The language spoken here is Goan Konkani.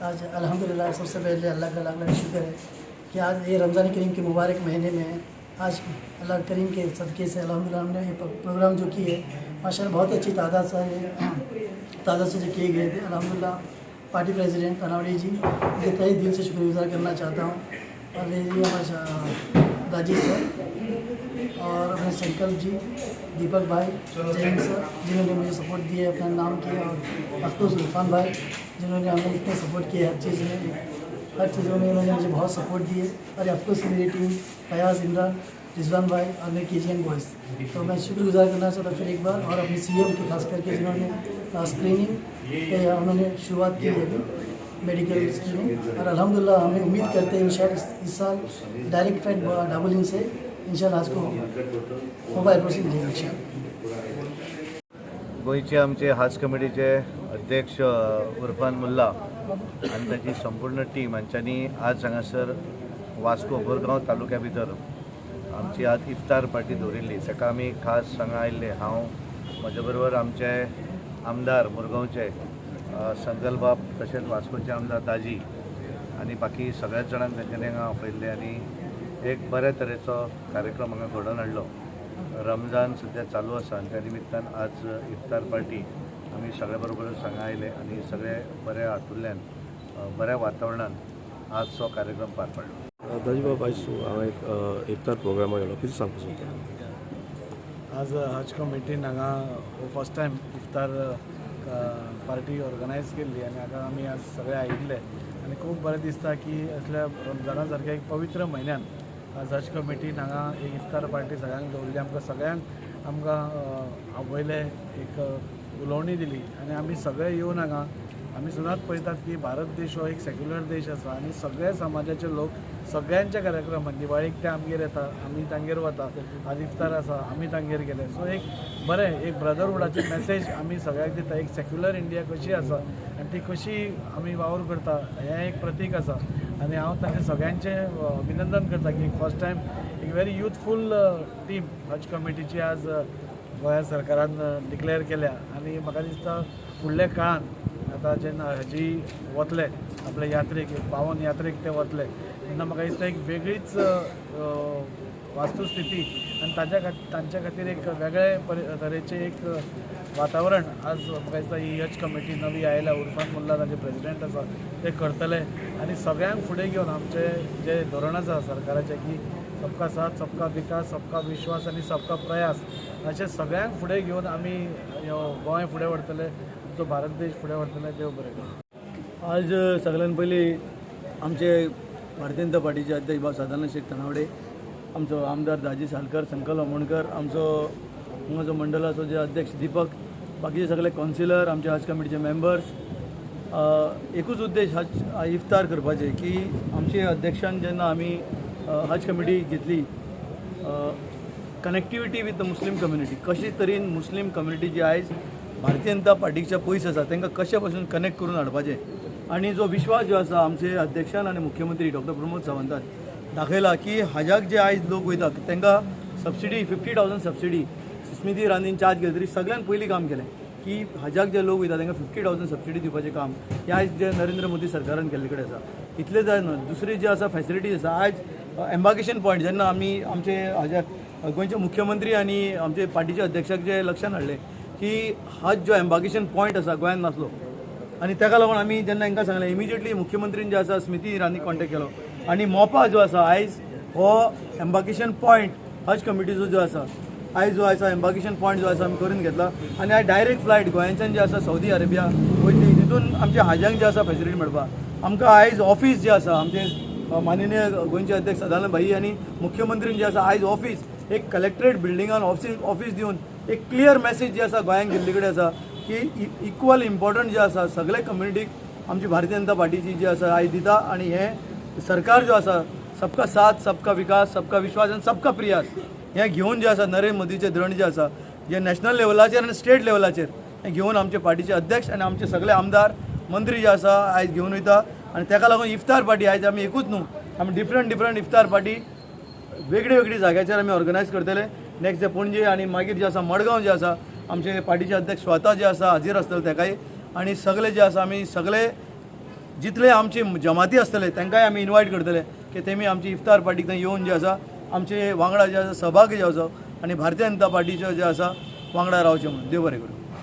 आज अल्हम्दुलिल्लाह सबसे पहले अल्लाह का लाख लाख शुक्र है कि आज ये रमज़ान करीम के मुबारक महीने में आज अल्लाह करीम के सदक़े से अल्हम्दुलिल्लाह हमने ये प्रोग्राम जो किए, माशाअल्लाह बहुत अच्छी तादाद से जो किए गए थे। अल्हम्दुलिल्लाह पार्टी प्रेसिडेंट तनावड़ी जी, उनके तहे दिल से शुक्रगुजार करना चाहता हूँ और ये हमारे दाजी सर और अपने संकल्प जी, दीपक भाई जैन सर, जिन्होंने मुझे सपोर्ट दिया, अपना नाम किया और ऑफकोर्स इरफान भाई, जिन्होंने हमें इतने सपोर्ट किए हर चीज़ में, हर चीज़ों में उन्होंने मुझे बहुत सपोर्ट दिए और ऑफकोर्स मेरी टीम फयाज, इमरान, रिजवान भाई और मेरे केजीएन बॉयज़। तो मैं शुक्रगुजार करना चाहता हूँ फिर एक बार और अपनी सीएम की खास करके, जिन्होंने स्क्रीनिंग पे उन्होंने शुरुआत की है अभी मेडिकल स्क्रीनिंग और अल्हम्दुलिल्लाह हमें उम्मीद करते हैं इंशाल्लाह इस साल डायरेक्ट फ्लाइट डाबोलिम से इंशाल्लाह आज को मोबाइल एयरपोर्ट से मिलेगा इंशाल्लाह। गोंयचे आमचे हज कमिटीचे अध्यक्ष उर्फान मुल्ला आनी ताची संपूर्ण टीम हांच्यांनी आज हांगासर वास्को मुरगांव तालुक्या भितर आमची आज इफ्तार पार्टी दवरिल्ली। ताका आमी खास हांगा आयिल्ले। हांव, म्हज्या बरोबर आमचे आमदार मुरगांवचे संकल्प, तशेंच वास्कोचे आमदार दाजी आनी बाकी सगळ्याच जाणांक तांच्यांनी हांगा आपयल्ले आनी एक बऱ्या तरेचो कार्यक्रम हांगा घडोवन हाडलो। रमजान सद्या चालू आसा आनी त्या निमित्तान आज इफ्तार पार्टी आमी सगळ्या बरोबरच हांगा आयले आनी सगळे बऱ्या हातूंतल्यान, बऱ्या वातावरणान आज हो कार्यक्रम पार पडलो। दाजीबाब, आयज तूं हांगा एक इफ्तार प्रोग्रामाक गेलो, कितें सांगपाक सोदता? आज हज कमिटीन हांगा फर्स्ट टायम इफ्तार पार्टी ऑर्गनायज केल्ली आनी हांगा आमी आज सगळे आयिल्ले आनी खूब बरें दिसता की असल्या रमजाना सारक्या एक पवित्र म्हयन्यान आज हज कमिटीन हांगा एक इफ्तार पार्टी सगळ्यांक दवरली। आमकां सगळ्यांक आमकां आपयले, एक उलोवणी दिली आनी आमी सगळे येवन हांगा आमी सदांच पळयतात की भारत देश हो एक सेक्युलर देश आसा आनी सगळ्या समाजाचे लोक सगळ्यांच्या कार्यक्रमात, दिवाळीक ते आमगेर येता, आमी तांगेर वता, आज इफ्तार आसा, आमी तांगेर गेले। सो एक बरें एक ब्रदरहुडाची मॅसेज आमी सगळ्यांक दिता। एक सेक्युलर इंडिया कशी आसा आनी ती कशी आमी वावर करता हें एक प्रतीक आसा आनी हांव तांचें सगळ्यांचें अभिनंदन करता की फर्स्ट टायम एक व्हेरी युथफूल टीम हज कमिटीची आज गोंया सरकारान डिक्लेअर केल्या आनी म्हाका दिसता फुडल्या काळान आतां जेन्ना हजी वतले आपल्या यात्रेक, एक पावन यात्रेक ते वतले, तेन्ना म्हाका दिसता एक वेगळीच वास्तुस्थिती आनी ताच्या तांच्या खातीर एक वेगळे तरेचें एक वातावरण आज म्हाका दिसता ही हज कमिटी नवी आयल्या, उर्फान मुल्ला ताचे प्रेजिडेंट आसा, ते करतले आनी सगळ्यांक फुडें घेवन आमचें जें धोरण आसा सरकाराचें की सबका साथ, सबका विकास, सबका विश्वास आनी सबका प्रयास, अशें सगळ्यांक फुडें घेवन आमी ह्यो गोंय फुडें व्हरतले, आमचो भारत देश फुडें व्हरतले। देव बरें करूं। आज सगळ्यात पयलीं आमचे भारतीय जनता पार्टीचे अध्यक्ष बाब सदानंद शेख तनावडे, आमचो आमदार दाजी सालकर, संकल्प आमोणकर, आमचो हांगाचो मंडळाचो जे अध्यक्ष दीपक, बाकीचे सगळे कावन्सिलर, आमचे हज कमिटीचे मेंबर्स, एकूच उद्देश हज इफ्तार करपाचे की आमचे अध्यक्षान जेन्ना आमी हज कमिटी घेतली, connectivity with the Muslim community, कशे तरेन मुस्लीम कम्युनिटी जी आयज भारतीय जनता पार्टीच्या पयस आसा, तांकां कशे पासून कनेक्ट करून हाडपाचें आनी जो विश्वास जो आसा आमचे अध्यक्षान आनी मुख्यमंत्री डॉक्टर प्रमोद सावंतान दाखयला की हजाक जे आयज लोक वयता तांकां सबसिडी, 50,000 सबसिडी, स्मृती इराणीन चार्ज केली तरी सगळ्यान पयलीं काम केलें की हजाक जे लोक वयता तांकां 50,000 सबसिडी दिवपाचें काम हें आयज जे नरेंद्र मोदी सरकारान केल्ले कडेन आसा। इतलें जाय न्हू, दुसरी जी आसा फॅसिलिटीज आसा, आयज एम्बार्केशन पॉयंट जेन्ना आमी आमचे हाज्या गोंयचे मुख्यमंत्री आनी आमचे पार्टीचे अध्यक्षाक जे लक्षान हाडलें की हज जो एम्बार्केशन पॉयंट आसा गोंयांत नासलो आनी ताका लागून आमी जेन्ना हांकां सांगलें, इमिजिएटली मुख्यमंत्रीन जे आसा स्मृती इराणी कॉन्टेक्ट केलो आनी मोपा जो आसा आयज हो एम्बार्केशन पॉयंट हज कमिटीचो जो आसा आयज जो आसा एम्बार्केशन पॉयंट जो आसा आमी करून घेतला आनी आयज डायरेक्ट फ्लायट गोंयांच्यान जे आसा सौदी अरेबिया वयतली, तितून आमच्या हाज्यांक जे आसा फॅसिलिटी मेळपाक। आमकां आयज ऑफीस जे आसा आमचे माननीय गोंयचे अध्यक्ष सदानंद भाई आनी मुख्यमंत्रीन जे आसा आयज ऑफीस एक कलेक्ट्रेट बिल्डिंगान ऑफीस ऑफीस दिवन एक क्लियर मॅसेज जी आसा गोंयांक दिल्ली कडेन आसा की इक्वल इम्पॉर्टंट जे आसा सगळे कम्युनिटीक आमची भारतीय जनता पार्टीची जी आसा आयज दिता आनी हें सरकार जो आसा सबका साथ, सबका विकास, सबका विश्वास आनी सबका प्रयास हें घेवन जे आसा नरेंद्र मोदीचें धोरण जे आसा जे नॅशनल लेवलाचेर आनी स्टेट लेवलाचेर हें घेवन आमचे पार्टीचे अध्यक्ष आनी आमचे सगळे आमदार, मंत्री जे आसा आयज घेवन वयता आनी ताका लागून इफ्तार पार्टी आयज आमी एकूच न्हू, आमी डिफरंट डिफरंट इफ्तार पार्टी वेगळी वेगळी जाग्याचेर आमी ऑर्गनायज करतले। नेक्स्ट जे पणजे आनी मागीर जे आसा मडगांव जे आसा आमचे पार्टीचे अध्यक्ष स्वता जे आसा हाजीर आसतले तेकाय आनी सगळे जे आसा आमी सगळे जितले आमचे जमाती आसतले तांकांय आमी इनवायट करतले की तेमी आमची इफ्तार पार्टीक थंय येवन जे आसा आमचे वांगडा जे आसा सहभागी जावचो आनी भारतीय जनता पार्टीचे जे आसा वांगडा रावचे म्हणून. देव बरें करूं.